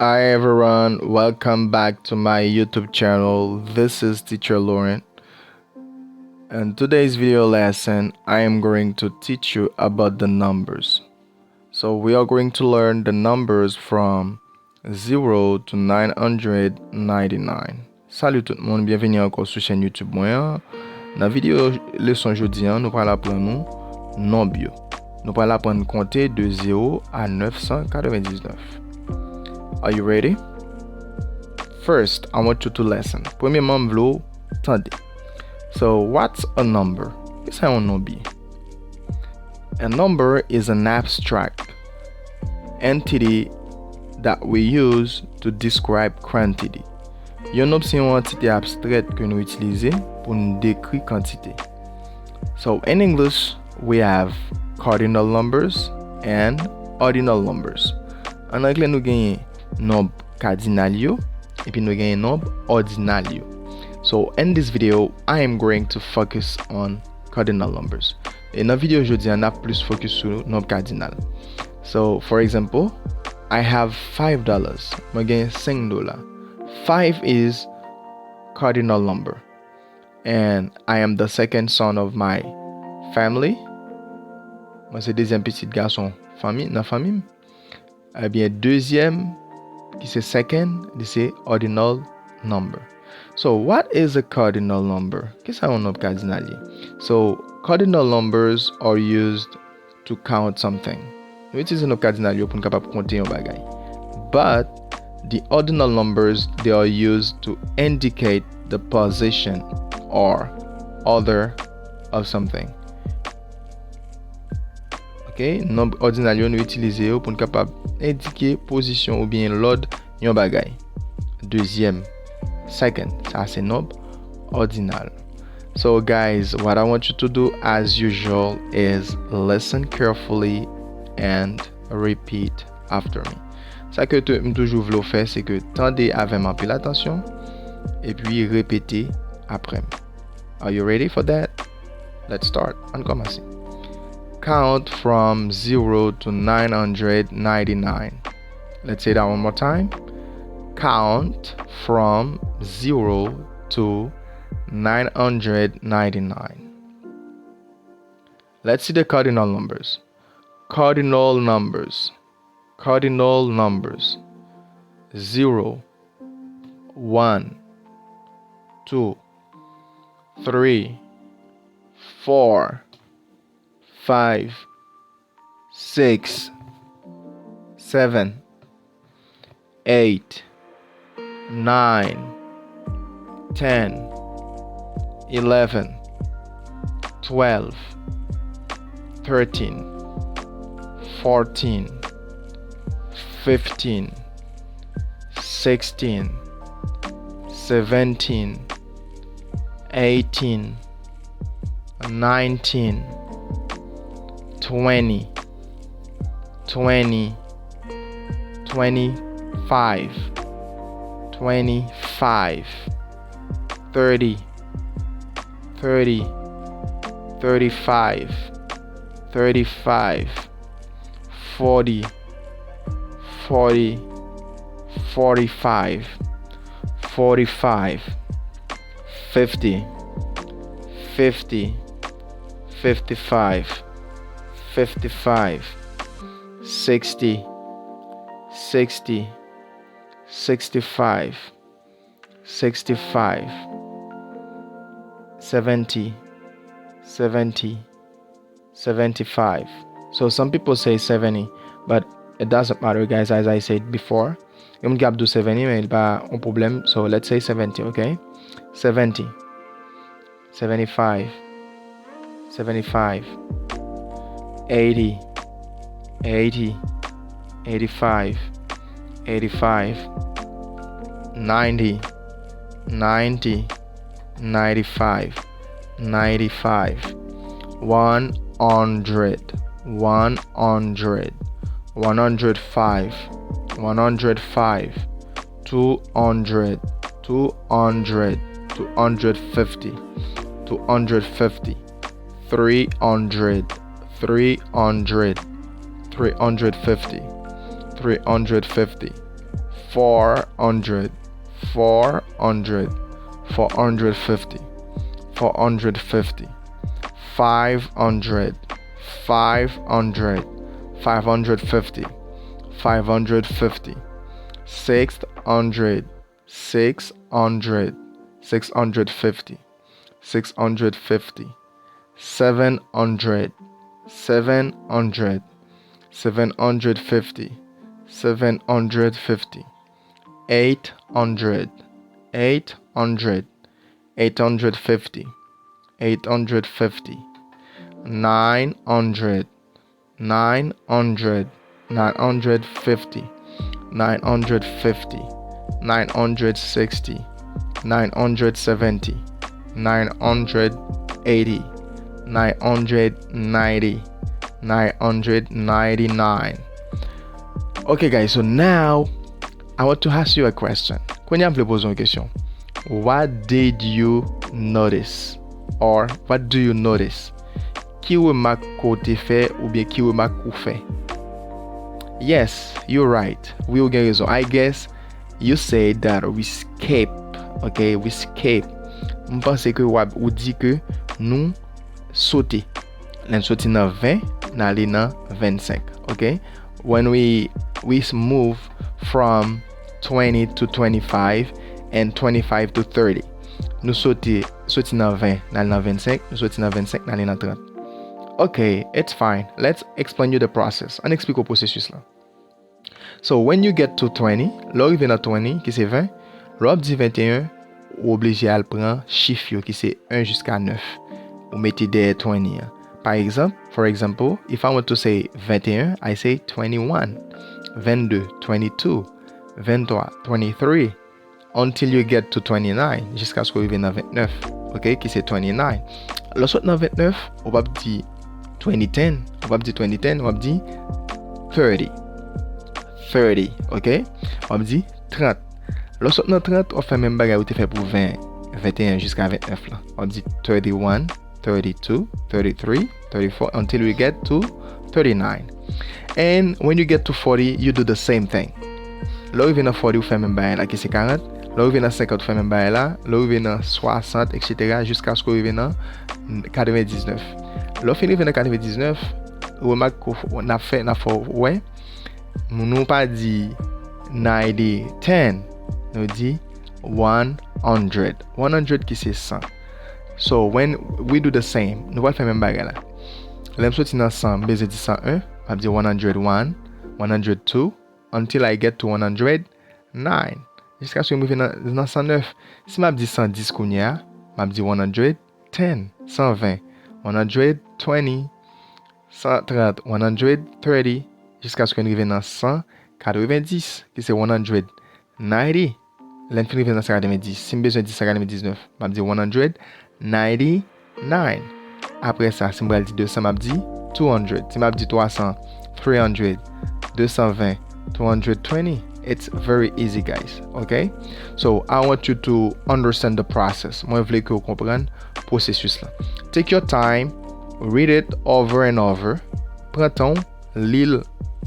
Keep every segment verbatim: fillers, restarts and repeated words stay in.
Hi everyone, welcome back to my YouTube channel. This is Teacher Laurent. In today's video lesson, I am going to teach you about the numbers. So we are going to learn the numbers from zero to nine hundred ninety-nine. Salut tout moun, byenveni ankò sou chèn YouTube mwen an. Nan videyo leson jodi an, nou pral aprann nou nonb yo. Nou pral aprann konte de zewo a nèf san katrevendiznèf. Are you ready? First, I want you to listen. Premyèman, m vle w tande. So, what's a number? Kisa yon nonb ye? A number is an abstract entity that we use to describe quantity. Yon nonb se yon antite abstrèt ke nou itilize pou n dekri kantite. So, in English, we have cardinal numbers and ordinal numbers. An anglè, nou genyen nonb kadinal yo, epi nou genyen nonb òdinal yo. So, in this video, I am going to focus on cardinal numbers. E nan videyo jodi an, n ap plis focus sou nonb kadinal. So, for example, I have five dollars. Mwen gen senk dola. Five is cardinal number. And I am the second son of my family. Mwen se dezyèm pitit gason fanmi, nan fanmi m. Ebyen, dezyèm, ki se second, li se ordinal number. So, what is a cardinal number? Kisa yon nonb kadinal ye? So, cardinal numbers are used to count something. Nou itilize nonb kadinal yo pou n kapab konte yon bagay. But the ordinal numbers, they are used to indicate the position or order of something. Ok, nonb òdinal yo, nou itilize yo pou n kapab endike pozisyon oubyen lòd yon bagay. Dezyèm, second, sa se nonb òdinal. So, guys, what I want you to do as usual is listen carefully and repeat after me. Sa ke tou- m toujou vle w fè, se ke tande avè m anpil atansyon, epi repete apre m. Are you ready for that? Let's start. Ann kòmanse. Count from zero to nine hundred ninety-nine. Let's say that one more time. Count from zero to nine hundred ninety-nine. Let's see the cardinal numbers. Cardinal numbers. Cardinal numbers. Zero, one, two, three, four, five, six, seven, eight, nine, ten, eleven, twelve, thirteen, fourteen, fifteen, sixteen, seventeen, eighteen, nineteen, twenty, twenty, twenty-five, twenty-five, thirty, thirty, thirty-five, thirty-five, forty, forty, forty-five, forty-five, fifty, fifty, fifty-five, fifty-five, sixty, sixty, sixty-five, sixty-five, seventy, seventy, seventy-five. So some people say seventy, but it doesn't matter, guys, as I said before. Gen moun ki ap di w seventy, men li pa yon pwoblèm. So let's say seventy, okay? Seventy, seventy-five, seventy-five, eighty, eighty, eighty-five, eighty-five, ninety, ninety, ninety-five, ninety-five, one hundred, one hundred, one hundred five, one hundred five, two hundred, two hundred, two hundred fifty, two hundred fifty, three hundred, three hundred, three hundred fifty, three hundred fifty, four hundred, four hundred, four hundred fifty, four hundred fifty, five hundred, five hundred, five hundred fifty, five hundred fifty, six hundred, six hundred, six hundred fifty, six hundred fifty, seven hundred, seven hundred, seven hundred fifty, seven hundred fifty, eight hundred, eight hundred, eight hundred fifty, eight hundred fifty, nine hundred, nine hundred, nine hundred fifty, nine hundred fifty, nine hundred sixty, nine hundred seventy, nine hundred eighty, nine hundred ninety, nine hundred ninety-nine. Okay, guys, so now I want to ask you a question. Kounye a m vle poze yon kesyon. What did you notice? Or what do you notice? Ki remak ke w te fè oubyen ki remak ou fè? Yes, you're right. Wi, ou gen rezon. I guess you said that we skip. Okay, we skip. M panse ke w ap, ou di ke nou sote. Lè n soti nan ven, n ale nan vennsenk. Okay? When we, we move from twenty to twenty-five and twenty-five to thirty. Nou soti, soti nan ven, n al nan vennsenk, nou soti nan vennsenk, n ale nan trant. Okay, it's fine. Let's explain you the process. Ann eksplike w pwosesis la. So, when you get to twenty, lè w rive nan twenty, ki se ven, lè w ap di venteyen, ou oblije al pran chif yo, ki se yen jiska nèf. Ou mete dèyè twenty an. Pa egzanp, for example, if I want to say venteyen, I say twenty-one, vennde, twenty-two, venntwa, twenty-three, until you get to twenty-nine, jiskaske w rive nan ventnèf, okay, ki se twenty-nine. Lè w sot nan ventnèf, ou p ap di twenty ten, ou p ap di twenty ten, w ap di thirty, thirty, okay? W ap di trant. Lè w sot nan trant, w ap fè menm bagay ou te fè pou ven, venteyen jiska ventnèf la. W ap di thirty-one, thirty-two, thirty-three, thirty-four, until we get to thirty-nine. And when you get to forty, you do the same thing. Lè w rive nan forty, ou fè menm bagay la, ki se karant. Lè w rive nan senkant, ou fè menm bagay la. Lè w rive nan swasant, et cetera, jiskaske w rive nan katrevendiznèf. Lè w fin rive nan katrevendiznèf, ou remake ke n ap fè, n ap fè w wè, nou pa di ninety ten, nou di one hundred. One hundred ki se san. So, when we do the same, nou pral fè menm bagay la. Lè m soti nan san, m bezwen di san en, m ap di one hundred one, one hundred two, until I get to one hundred nine. Jiskaske m rive nan, nan san nèf. Si m ap di san dis kounye a, m ap di one hundred ten, san ven, one hundred twenty, san trant, one hundred thirty, jiskaske n rive nan san katrevendis, ki se one hundred ninety. Lè n fin rive nan san katrevendis, si m bezwen di san katrevendiznèf, m ap di one hundred ninety-nine. Apre sa, si m pral di de san, m ap di two hundred. Si m ap di twa san, three hundred. De san ven, two hundred twenty. It's very easy, guys. Okay? So, I want you to understand the process. Mwen vle ke w konprann pwosesis la. Take your time, read it over and over. Pran tan w, li l,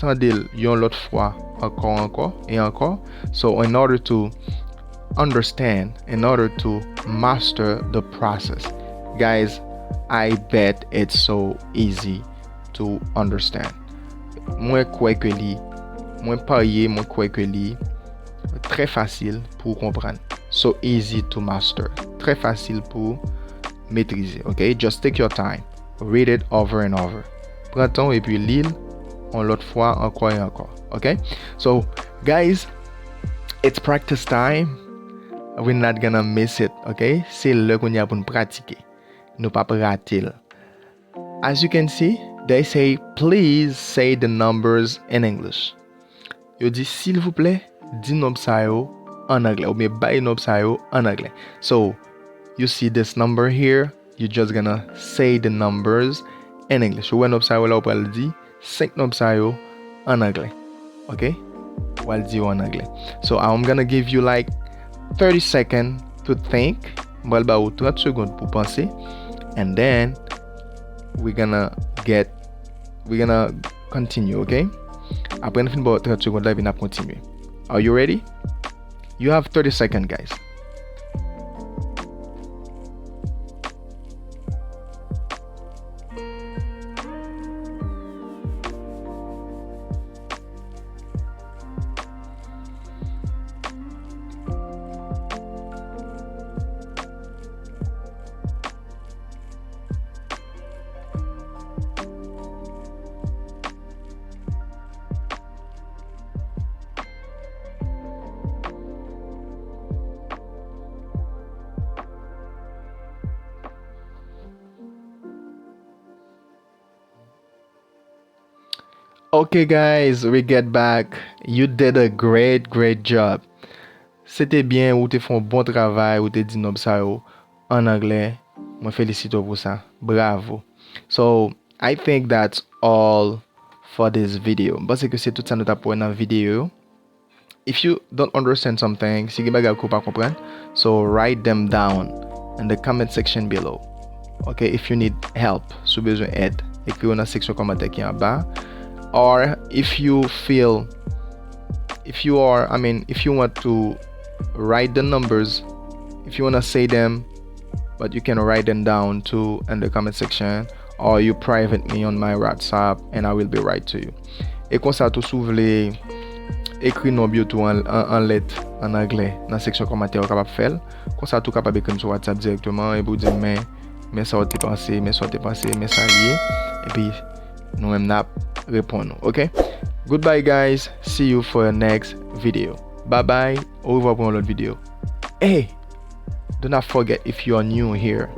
tande l yon lòt fwa, ankò, ankò, e ankò. So, in order to understand, in order to master the process. Guys, I bet it's so easy to understand. Mwen kwè ke li, mwen parye, mwen kwè ke li trè fasil pou w konprann. So easy to master. Trè fasil pou metrize, okay? Just take your time. Read it over and over. Pran tan w epi li l yon lòt fwa ankò e ankò, okay? So, guys, it's practice time. We're not gonna miss it, okay? Se lè kounye a pou n pratike. Nou p ap rate l. As you can see, they say, "Please say the numbers in English." Yo di, "Silvouplè, di nonb sa yo an anglè," oubyen bay nonb sa yo an anglè. So, you see this number here, you just gonna say the numbers in English. Ou wè nonb sa yo la, ou pral di senk nonb sa yo an anglè. Ok? Ou pral di yo an anglè. So, I'm gonna give you, like, thirty seconds to think. Mwen pral ba ou trant segond pou panse. And then, we gonna get, we gonna continue, ok? Apre n fin ba w trant segond la, epi n ap kontinye. Are you ready? You have thirty seconds, guys. Okay, guys, we get back. You did a great, great job. Se te byen, ou te fè yon bon travay, ou te di nonb sa yo an anglè. Mwen felisite w pou sa. Bravo. So, I think that's all for this video. M panse ke se tout sa nou t ap wè nan videyo yo. If you don't understand something, si gen bagay ke w pa konprann, so write them down in the comment section below. Okay, if you need help, si w bezwen èd, ekri yo nan seksyon kòmantè ki anba. Or if you feel, if you are, I mean, if you want to write the numbers, if you want to say them, but you can write them down too in the comment section, or you private me on my WhatsApp and I will be right to you. E konsa tou, si w vle ekri nonb yo tou an, an, an lèt an anglè nan seksyon kòmantè, ou kapab fè l. Konsa tou, ou kapab ekri m sou WhatsApp dirèkteman epi w di m, men, men sa w te panse, men sa w te panse, men sa l ye. Epi nou menm n ap reponn ou, okay? Goodbye, guys. See you for the next video. Bye bye. Orevwa pou yon lòt videyo. Hey! Do not forget, if you are new here,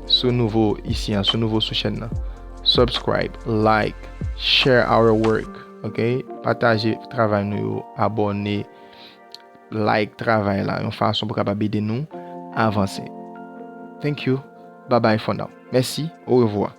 si w nouvo isi an, si w nouvo sou chèn nan, subscribe, like, share our work, okay? Pataje travay nou yo, abòne, like travay la, yon fason pou kapab ede nou avanse. Thank you. Bye bye for now. Mèsi. Orevwa.